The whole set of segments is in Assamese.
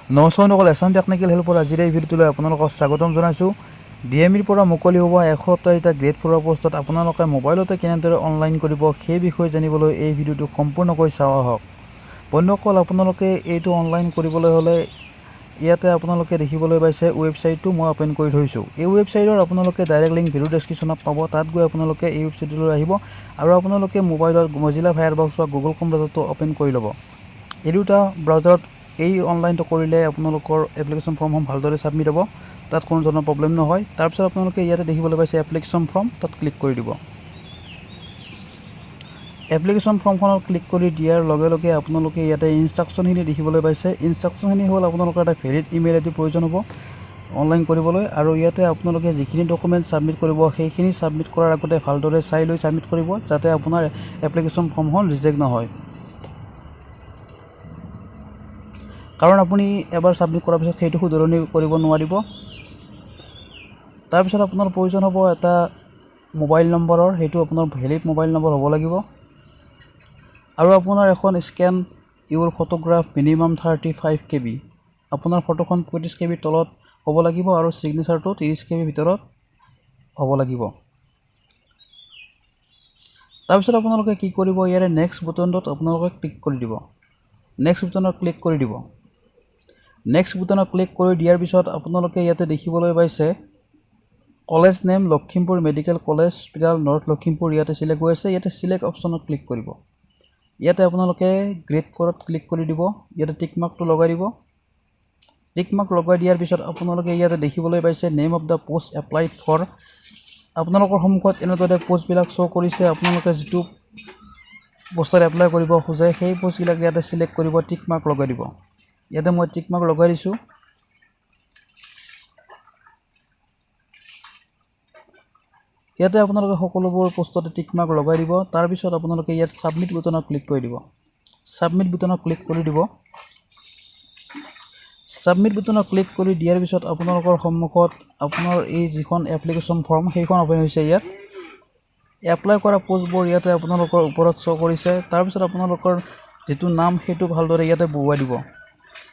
নমস্কাৰ বন্ধুসকল, এছাম টেকনিকেল হেল্পৰ আজিৰ এই ভিডিঅ'টোলৈ আপোনালোকক স্বাগতম জনাইছোঁ। ডিএমইৰ পৰা মুকলি হোৱা 147টা গ্ৰেড 4ৰ পোষ্টত আপোনালোকে মোবাইলতে কেনেদৰে অনলাইন কৰিব, সেই বিষয়ে জানিবলৈ এই ভিডিঅ'টো সম্পূৰ্ণকৈ চাওঁ আহক। বন্ধুসকল, আপোনালোকে এইটো অনলাইন কৰিবলৈ হ'লে ইয়াতে আপোনালোকে দেখিবলৈ পাইছে, ৱেবছাইটটো মই অ'পেন কৰি থৈছোঁ। এই ৱেবছাইটৰ আপোনালোকে ডাইৰেক্ট লিংক ভিডিঅ' ডেছক্ৰিপশ্যনত পাব। তাত গৈ আপোনালোকে এই ৱেবছাইটটোলৈ আহিব আৰু আপোনালোকে মোবাইলত মজিলা ফায়াৰবক্স বা গুগল ক্ৰম ব্ৰাউজাৰটো অ'পেন কৰি ল'ব। এই দুটা ব্ৰাউজাৰত এই অনলাইনটো কৰিলে আপোনালোকৰ এপ্লিকেশ্যন ফৰ্মখন ভালদৰে ছাবমিট হ'ব, তাত কোনো ধৰণৰ প্ৰব্লেম নহয়। তাৰপিছত আপোনালোকে ইয়াতে দেখিবলৈ পাইছে এপ্লিকেশ্যন ফৰ্ম, তাত ক্লিক কৰি দিব। এপ্লিকেশ্যন ফৰ্মখনত ক্লিক কৰি দিয়াৰ লগে লগে আপোনালোকে ইয়াতে ইনষ্ট্ৰাকশ্যনখিনি দেখিবলৈ পাইছে। ইনষ্ট্ৰাকশ্যনখিনি হ'ল, আপোনালোকৰ এটা ভেলিড ইমেইল আই ডি প্ৰয়োজন হ'ব অনলাইন কৰিবলৈ আৰু ইয়াতে আপোনালোকে যিখিনি ডকুমেণ্ট ছাবমিট কৰিব, সেইখিনি ছাবমিট কৰাৰ আগতে ভালদৰে চাই লৈ ছাবমিট কৰিব, যাতে আপোনাৰ এপ্লিকেশ্যন ফৰ্মখন ৰিজেক্ট নহয়। কাৰণ আপুনি এবাৰ ছাবমিট কৰাৰ পিছত সেইটো শুধৰণি কৰিব নোৱাৰিব। তাৰপিছত আপোনাৰ প্ৰয়োজন হ'ব এটা মোবাইল নম্বৰৰ, সেইটো আপোনাৰ ভেলিড মোবাইল নম্বৰ হ'ব লাগিব আৰু আপোনাৰ এখন scan your photograph minimum 35 KB, আপোনাৰ ফটোখন 35 কেবিৰ তলত হ'ব লাগিব আৰু ছিগনেচাৰটো 30 কেবিৰ ভিতৰত হ'ব লাগিব। তাৰপিছত আপোনালোকে কি কৰিব? ইয়াৰে নেক্সট বুটনটোত আপোনালোকে ক্লিক কৰি দিব। নেক্সট বুটনত ক্লিক কৰি দিব। নেক্সট বুটনত ক্লিক কৰি দিয়াৰ পিছত আপোনালোকে ইয়াতে দেখিবলৈ পাইছে college name, Lakhimpur medical college hospital, north Lakhimpur ইয়াতে চিলেক্ট হৈ আছে। ইয়াতে চিলেক্ট অপশ্যনত ক্লিক কৰিব। ইয়াতে আপোনালোকে গ্ৰেড 4ত ক্লিক কৰি দিব। ইয়াতে টিক মাৰ্কটো লগাই দিব। টিক মাৰ্ক লগাই দিয়াৰ পিছত আপোনালোকে ইয়াতে দেখিবলৈ পাইছে name of the post applied for। আপোনালোকৰ সন্মুখত এনেদৰে পষ্টবিলাক শ্ব' কৰিছে। আপোনালোকে যিটো পষ্টত এপ্লাই কৰিব খোজে, সেই পষ্টবিলাক ইয়াতে চিলেক্ট কৰিব, টিক মাৰ্ক লগাই দিব। ইয়াতে মই টিক মাৰ্ক লগাই দিছোঁ। ইয়াতে আপোনালোকে সকলোবোৰ পোষ্টতে টিক মাৰ্ক লগাই দিব। তাৰপিছত আপোনালোকে ইয়াত ছাবমিট বুটনত ক্লিক কৰি দিব। ছাবমিট বুটনত ক্লিক কৰি দিব। ছাবমিট বুটনত ক্লিক কৰি দিয়াৰ পিছত আপোনালোকৰ সন্মুখত আপোনাৰ এই যিখন এপ্লিকেশ্যন ফৰ্ম, সেইখন অ'পেন হৈছে। ইয়াত এপ্লাই কৰা পষ্টবোৰ ইয়াতে আপোনালোকৰ ওপৰত শ্ব' কৰিছে। তাৰপিছত আপোনালোকৰ যিটো নাম, সেইটো ভালদৰে ইয়াতে বহুৱাই দিব।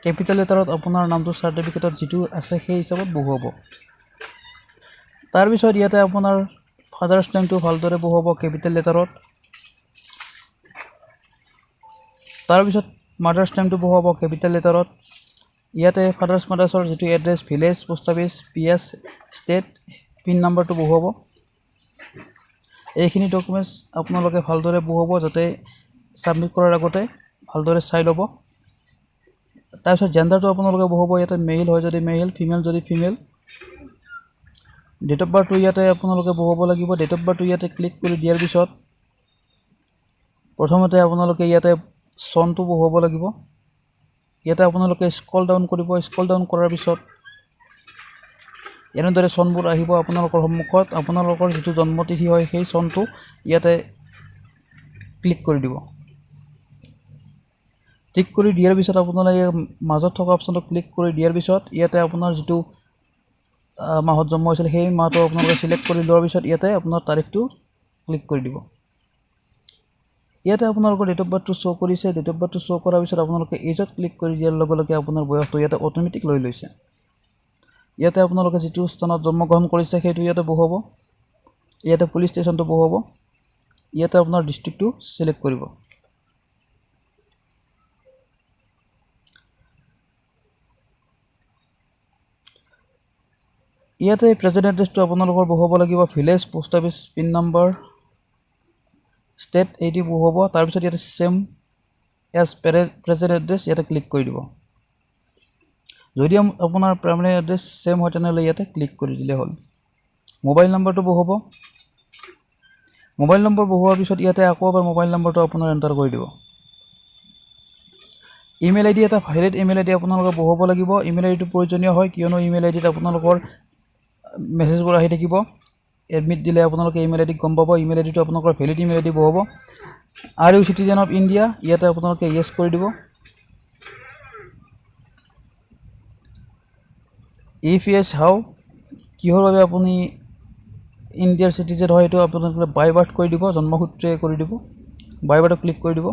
কেপিটেল লেটাৰত আপোনাৰ নামটো চাৰ্টিফিকেটত যিটো আছে, সেই হিচাপত বহুৱাব। তাৰপিছত ইয়াতে আপোনাৰ ফাদাৰ্ছ নেমটো ভালদৰে বহুৱাব কেপিটেল লেটাৰত। তাৰপিছত মাদাৰ্ছ নেমটো বহুৱাব কেপিটেল লেটাৰত। ইয়াতে ফাদাৰ্ছ, মাদাৰ্ছৰ যিটো address, village, post office, PS, state, pin নাম্বাৰটো বহুৱাব। এইখিনি ডকুমেণ্টছ আপোনালোকে ভালদৰে বহুৱাব, যাতে ছাবমিট কৰাৰ আগতে ভালদৰে চাই ল'ব। তাৰপিছত জেণ্ডাৰটো আপোনালোকে বহুৱাব। ইয়াতে মেইল হয় যদি মেইল, ফিমেল যদি ফিমেল। ডেট অফ বাৰ্থটো ইয়াতে আপোনালোকে বহুৱাব লাগিব। ডেট অফ বাৰ্থটো ইয়াতে ক্লিক কৰি দিয়াৰ পিছত প্ৰথমতে আপোনালোকে ইয়াতে চনটো বহুৱাব লাগিব। ইয়াতে আপোনালোকে স্ক্ৰল ডাউন কৰিব। স্ক্ৰল ডাউন কৰাৰ পিছত এনেদৰে চনবোৰ আহিব আপোনালোকৰ সন্মুখত। আপোনালোকৰ যিটো জন্মতিথি হয়, সেই চনটো ইয়াতে ক্লিক কৰি দিব। ক্লিক কৰি দিয়াৰ পিছত আপোনালোকে মাজত থকা অপশ্যনটো ক্লিক কৰি দিয়াৰ পিছত ইয়াতে আপোনাৰ যিটো মাহত জন্ম হৈছিল, সেই মাহটো আপোনালোকে চিলেক্ট কৰি লোৱাৰ পিছত ইয়াতে আপোনাৰ তাৰিখটো ক্লিক কৰি দিব। ইয়াতে আপোনালোকৰ ডেট অফ বাৰ্থটো শ্ব' কৰিছে। ডেট অফ বাৰ্থটো শ্ব' কৰাৰ পিছত আপোনালোকে এইজত ক্লিক কৰি দিয়াৰ লগে লগে আপোনাৰ বয়সটো ইয়াতে অট'মেটিক লৈ লৈছে। ইয়াতে আপোনালোকে যিটো স্থানত জন্মগ্ৰহণ কৰিছে, সেইটো ইয়াতে বহুৱাব। ইয়াতে পুলিচ ষ্টেচনটো বহুৱাব। ইয়াতে আপোনাৰ ডিষ্ট্ৰিক্টটো চিলেক্ট কৰিব। ইয়াতে প্ৰেজেণ্ট এড্ৰেছটো আপোনালোকৰ বহুৱাব লাগিব। Village, post office, pin number, state এইটো বহুৱাব। তাৰপিছত ইয়াতে ছেম এজ প্ৰেজেণ্ট এড্ৰেছ, ইয়াতে ক্লিক কৰি দিব। যদি আপোনাৰ পাৰ্মানেণ্ট এড্ৰেছ ছেম হয়, তেনেহ'লে ইয়াতে ক্লিক কৰি দিলে হ'ল। মোবাইল নম্বৰটো বহুৱাব। মোবাইল নম্বৰ বহুৱাৰ পিছত ইয়াতে আকৌ এবাৰ মোবাইল নম্বৰটো আপোনাৰ এণ্টাৰ কৰি দিব। ইমেইল আই ডি, এটা ভেলিড ইমেইল আই ডি আপোনালোকে বহুৱাব লাগিব। ইমেইল আই ডিটো প্ৰয়োজনীয় হয়, কিয়নো ইমেইল আই ডিত আপোনালোকৰ মেছেজবোৰ আহি থাকিব। এডমিট দিলে আপোনালোকে ইমেইল আই ডিত গম পাব। ইমেইল আই ডিটো আপোনালোকৰ ভেলিড ইমেইল আই ডি বহুৱাব। Are you citizen of India? ইয়াতে আপোনালোকে য়েছ কৰি দিব। If Yes, হাউ? কিহৰ বাবে আপুনি ইণ্ডিয়াৰ চিটিজেন হয়, সেইটো আপোনালোকে বাই বাৰ্থ কৰি দিব, জন্মসূত্ৰে কৰি দিব। বাই বাৰ্থত ক্লিক কৰি দিব।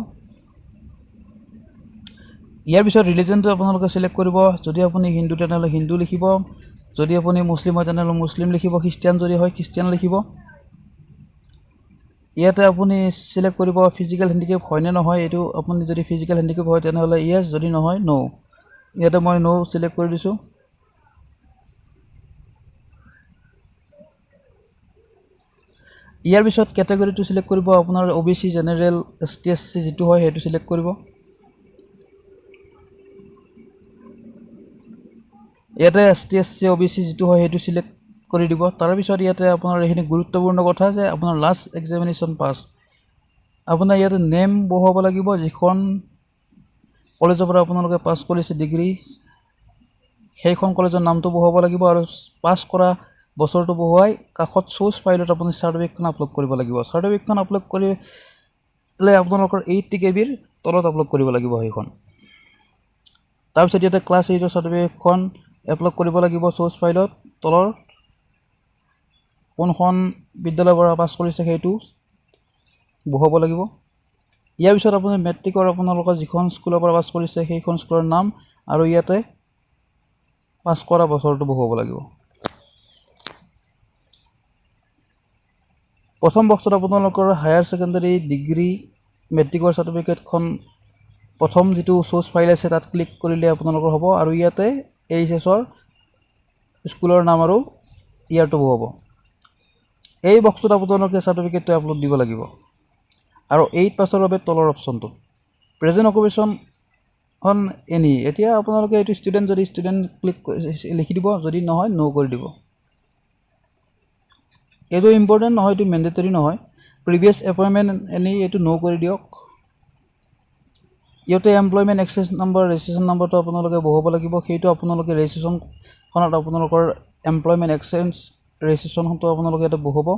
ইয়াৰ পিছত ৰিলিজনটো আপোনালোকে চিলেক্ট কৰিব। যদি আপুনি হিন্দু, তেনেহ'লে হিন্দু লিখিব। যদি আপুনি মুছলিম হয়, তেনেহ'লে মুছলিম লিখিব। খ্ৰীষ্টিয়ান যদি হয়, খ্ৰীষ্টিয়ান লিখিব। ইয়াতে আপুনি চিলেক্ট কৰিব ফিজিকেল হেণ্ডিকেপ হয়নে নহয়। এইটো আপুনি যদি ফিজিকেল হেণ্ডিকেপ হয়, তেনেহ'লে য়েছ, যদি নহয় ন'। ইয়াতে মই ন' চিলেক্ট কৰি দিছোঁ। ইয়াৰ পিছত কেটেগৰীটো চিলেক্ট কৰিব। আপোনাৰ O' B C, general, S T, S C যিটো হয়, সেইটো চিলেক্ট কৰিব। ইয়াতে S T, S C, O' B C যিটো হয়, সেইটো চিলেক্ট কৰি দিব। তাৰপিছত ইয়াতে আপোনাৰ এইখিনি গুৰুত্বপূৰ্ণ কথা যে আপোনাৰ লাষ্ট এক্সামিনেশ্যন পাছ, আপোনাৰ ইয়াতে নেম বহুৱাব লাগিব। যিখন কলেজৰ পৰা আপোনালোকে পাছ কৰিছে ডিগ্ৰী, সেইখন কলেজৰ নামটো বহুৱাব লাগিব আৰু পাছ কৰা বছৰটো বহুৱাই কাষত চ'ৰ্চ ফাইলত আপুনি চাৰ্টিফিকেটখন আপলোড কৰিব লাগিব। চাৰ্টিফিকেটখন আপলোড কৰিলে আপোনালোকৰ 80 কেবিৰ তলত আপলোড কৰিব লাগিব সেইখন। তাৰপিছত ইয়াতে ক্লাছ 8ৰ চাৰ্টিফিকেটখন আপলোড কৰিব লাগিব চ'ৰ্চ ফাইলত। তলৰ কোনখন বিদ্যালয়ৰ পৰা পাছ কৰিছে, সেইটো বহুৱাব লাগিব। ইয়াৰ পিছত আপুনি মেট্ৰিকৰ আপোনালোকৰ যিখন স্কুলৰ পৰা পাছ কৰিছে, সেইখন স্কুলৰ নাম আৰু ইয়াতে পাছ কৰা বছৰটো বহুৱাব লাগিব। প্ৰথম বক্সত আপোনালোকৰ হায়াৰ ছেকেণ্ডেৰী, ডিগ্ৰী, মেট্ৰিকৰ চাৰ্টিফিকেটখন প্ৰথম যিটো চ'ৰ্চ ফাইল আছে, তাত ক্লিক কৰিলে আপোনালোকৰ হ'ব আৰু ইয়াতে এইচ এছৰ স্কুলৰ নাম আৰু ইয়াৰটো বহুৱাব। এই বক্সটোত আপোনালোকে চাৰ্টিফিকেটটো আপলোড দিব লাগিব আৰু 8 পাছৰ বাবে তলৰ অপশ্যনটো। Present occupation any. এতিয়া আপোনালোকে এইটো ষ্টুডেণ্ট যদি ষ্টুডেণ্ট ক্লিক লিখি দিব, যদি নহয় ন' কৰি দিব। এইটো ইম্পৰ্টেণ্ট নহয়, এইটো মেণ্ডেটৰী নহয়। প্ৰিভিয়াছ এপইণ্টমেণ্ট এনি, এইটো ন' কৰি দিয়ক। ইয়াতে এমপ্লয়মেণ্ট এক্সচেঞ্জ নম্বৰ, ৰেজিষ্ট্ৰেশ্যন নম্বৰটো আপোনালোকে বহুৱাব লাগিব। সেইটো আপোনালোকে ৰেজিষ্ট্ৰেশ্যনখনত আপোনালোকৰ এমপ্লয়মেণ্ট এক্সচেঞ্জ ৰেজিষ্ট্ৰেশ্যনটো আপোনালোকে ইয়াতে বহুৱাব।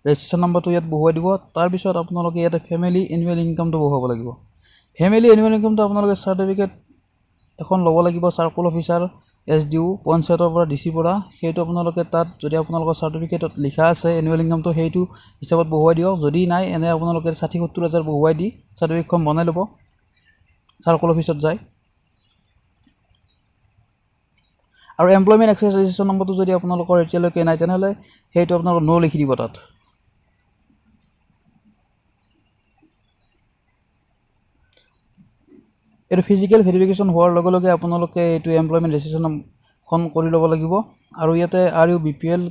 ৰেজিষ্ট্ৰেশ্যন নম্বৰটো ইয়াত বহুৱাই দিব। তাৰপিছত আপোনালোকে ইয়াতে ফেমিলি এনুৱেল ইনকামটো বহুৱাব লাগিব। ফেমিলি এনুৱেল ইনকামটো আপোনালোকে চাৰ্টিফিকেট এখন ল'ব লাগিব চাৰ্কল অফিচাৰ, এছ ডি অ', পঞ্চায়তৰ পৰা, ডি চিৰ পৰা। সেইটো আপোনালোকে তাত যদি আপোনালোকৰ চাৰ্টিফিকেটত লিখা আছে এনুৱেল ইনকামটো, সেইটো হিচাপত বহুৱাই দিয়ক। যদি নাই, এনে আপোনালোকে 60-70 হাজাৰ বহুৱাই দি চাৰ্টিফিকেটখন বনাই ল'ব চাৰ্কল অফিচত যায়। আৰু এমপ্লয়মেণ্ট এক্সচেঞ্জ ৰেজিষ্ট্ৰেশ্যন নম্বৰটো যদি আপোনালোকৰ এতিয়ালৈকে নাই, তেনেহ'লে সেইটো আপোনালোকৰ ন' লিখি দিব তাত। এইটো ফিজিকেল ভেৰিফিকেশ্যন হোৱাৰ লগে লগে আপোনালোকে এইটো এমপ্লয়মেণ্ট ৰেজিষ্ট্ৰেশ্যনখন কৰি ল'ব লাগিব। আৰু ইয়াতে "Are you BPL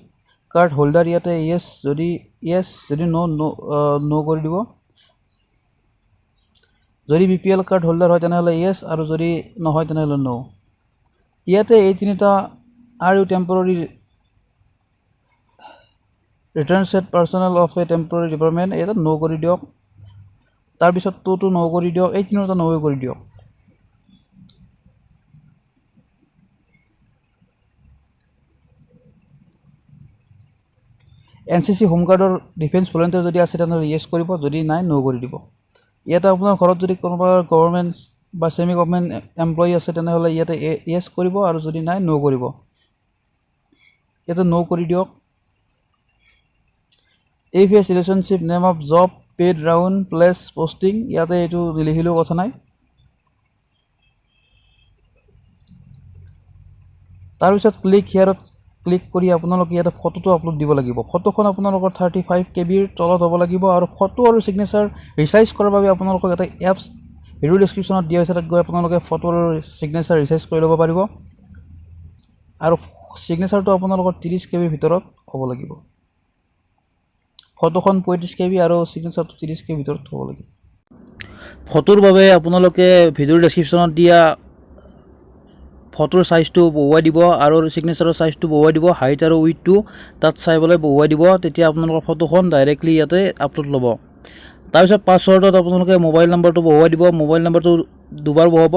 card holder?" ইয়াতে য়েছ যদি য়েছ, যদি ন' ন' কৰি দিব। যদি বিপিএল কাৰ্ড হোল্ডাৰ হয়, তেনেহ'লে য়েছ আৰু যদি নহয়, তেনেহ'লে ন'। ইয়াতে এই তিনিটা, "Are you temporary retrenched personnel of a temporary department?" ইয়াতে ন' কৰি দিয়ক। তাৰপিছত টুটো ন' কৰি দিয়ক। এই তিনিওটা ন' কৰি দিয়ক। এনচিচি, হোমগাৰ্ডৰ, ডিফেন্স ভলেণ্টিয়াৰ যদি আছে, তেনেহ'লে য়েছ কৰিব, যদি নাই ন' কৰি দিব। ইয়াতে আপোনাৰ ঘৰত যদি কোনোবা গভৰ্ণমেণ্ট বা ছেমি গভৰ্ণমেণ্ট এমপ্লয়ী আছে, তেনেহ'লে ইয়াতে য়েছ কৰিব আৰু যদি নাই ন' কৰিব। ইয়াতে ন' কৰি দিয়ক। If yes, relationship, name of job, paid round, place posting, ইয়াতে এইটো নিলিখিলেও কথা নাই। তাৰপিছত ক্লিক হিয়াৰত ক্লিক কৰি আপোনালোকে ইয়াতে ফটোটো আপলোড দিব লাগিব। ফটোখন আপোনালোকৰ 35 কেবিৰ তলত হ'ব লাগিব। আৰু ফটো আৰু ছিগনেচাৰ ৰিচাইজ কৰাৰ বাবে আপোনালোকক এটা এপছ ভিডিঅ' ডিছক্ৰিপশ্যনত দিয়া হৈছে। তাত গৈ আপোনালোকে ফটো আৰু ছিগনেচাৰ ৰিচাইজ কৰি ল'ব পাৰিব। আৰু ছিগনেচাৰটো আপোনালোকৰ 30 কেবিৰ ভিতৰত হ'ব লাগিব। ফটোখন 35 কেবি আৰু ছিগনেচাৰটো 30 কেবিৰ ভিতৰত হ'ব লাগিব। ফটোৰ বাবে আপোনালোকে ভিডিঅ'ৰ ডেছক্ৰিপশ্যনত দিয়া ফটোৰ চাইজটো বহুৱাই দিব আৰু ছিগনেচাৰৰ চাইজটো বহুৱাই দিব। হাইট আৰু উইথটো তাত চাই পেলাই বহুৱাই দিব। তেতিয়া আপোনালোকৰ ফটোখন ডাইৰেক্টলি ইয়াতে আপলোড ল'ব। তাৰপিছত পাছৱৰ্ডত আপোনালোকে মোবাইল নম্বৰটো বহুৱাই দিব। মোবাইল নম্বৰটো দুবাৰ বহুৱাব।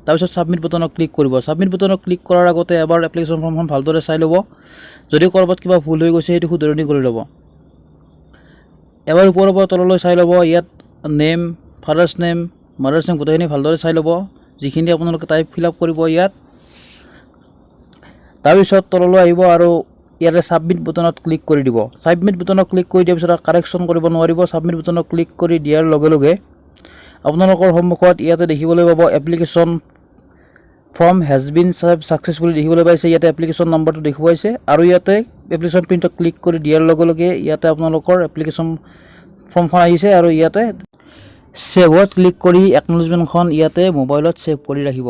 তাৰপিছত ছাবমিট বটনত ক্লিক কৰিব। ছাবমিট বটনত ক্লিক কৰাৰ আগতে এবাৰ এপ্লিকেশ্যন ফৰ্মখন ভালদৰে চাই ল'ব। যদি ক'ৰবাত কিবা ভুল হৈ গৈছে, সেইটো শুধৰণি কৰি ল'ব। এবাৰ ওপৰৰ পৰা তললৈ চাই ল'ব। ইয়াত name, father's name, mother's name গোটেইখিনি ভালদৰে চাই ল'ব, যিখিনি আপোনালোকে টাইপ ফিল আপ কৰিব ইয়াত। তাৰপিছত তললৈ আহিব আৰু ইয়াতে ছাবমিট বুটনত ক্লিক কৰি দিব। ছাবমিট বুটনত ক্লিক কৰি দিয়াৰ পিছত কাৰেকশ্যন কৰিব নোৱাৰিব। ছাবমিট বুটনত ক্লিক কৰি দিয়াৰ লগে লগে আপোনালোকৰ সন্মুখত ইয়াতে দেখিবলৈ পাব "Application form has been successfully" দেখিবলৈ পাইছে। ইয়াতে এপ্লিকেশ্যন নম্বৰটো দেখুৱাইছে আৰু ইয়াতে এপ্লিকেশ্যন প্ৰিণ্টত ক্লিক কৰি দিয়াৰ লগে লগে ইয়াতে আপোনালোকৰ এপ্লিকেশ্যন ফৰ্মখন আহিছে আৰু ইয়াতে ছেভত ক্লিক কৰি একনলেজমেণ্টখন ইয়াতে মোবাইলত ছেভ কৰি ৰাখিব।